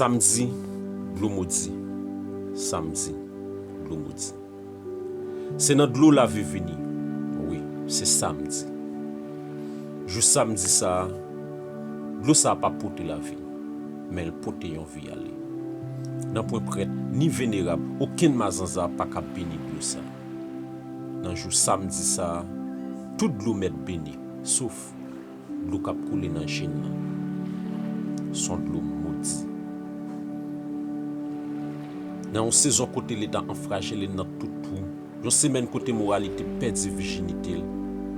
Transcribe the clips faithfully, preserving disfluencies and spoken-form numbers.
Samdi, dlo modi. Samdi, dlo modi. Se nan dlo lavi vini. Wi, se samdi. Jou samdi sa a, dlo sa a pa pote lavi, men l pote yon vi ale. Nanpwen prèt, ni venerab, okenn mazanza pa ka beni dlo sa a. Nan jou samdi sa a, tout dlo mèt beni, sof dlo k ap koule nan Jenn nan. S on dlo modi. Nan yon sezon kote Leta anfrajele nan tout twou, yon semèn kote moralite pèdi vijinite l,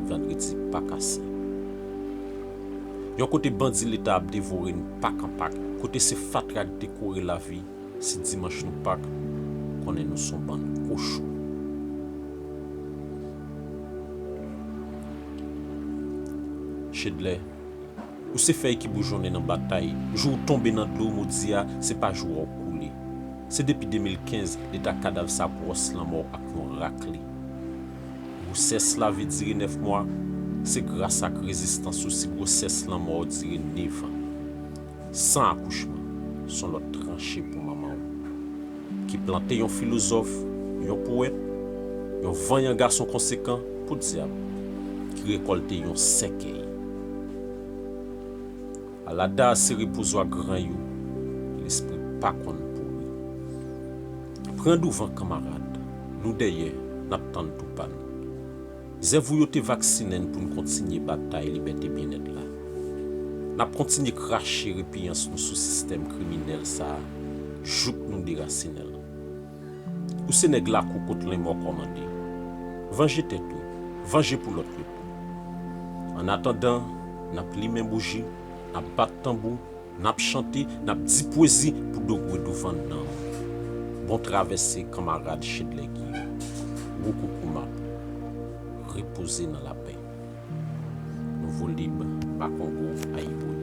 vandredi pa kase. Yon kote bandi Leta ap devore n pak an pak, kote se fatra k dekore lavi, si dimanch nou Pak, konnen nou s on bann kochon. Chedlè, ou se fèy ki boujonnen nan batay. Jou w tonbe nan dlo modi a, se pa jou a w koule. Se depi de mil kenz, Leta kadav sa gwòs lanmò ak yon rakle. Gwosès lavi dire nèf mwa, se gras ak rezistans ou si gwosès lanmò dire nèf an. San akouchman, s on lòt tranche pou manman w, ki plante yon filozòf, yon powèt, yon vanyan gason konsekan, podyab, ki rekòlte yon sèkèy. Alada se repozwa granyou, lespri pa konn pouri. Pran douvan, kanmarad, nou dèyè, n ap tann tou pa n. Zèv ou yo te vaksinen n pou n kontinye batay libète byennèt la. N ap kontinye krache repiyans nou sou sistèm kriminèl sa a, jouk nou derasinen l. Ou se nèg lakou kot lanmò kòmande. Vanje tèt ou, vanje pou lòt yo tou. Annatandan, n ap limen bouji, n ap bat tanbou, n ap chante, n ap di pwezi pou dogwe douvan nanm. Bon travèse, kanmarad Chedlè Giyo. Woukoukoumapu. Repoze nan lapè. Nouvo Lib, Bakongo, Ayiboye.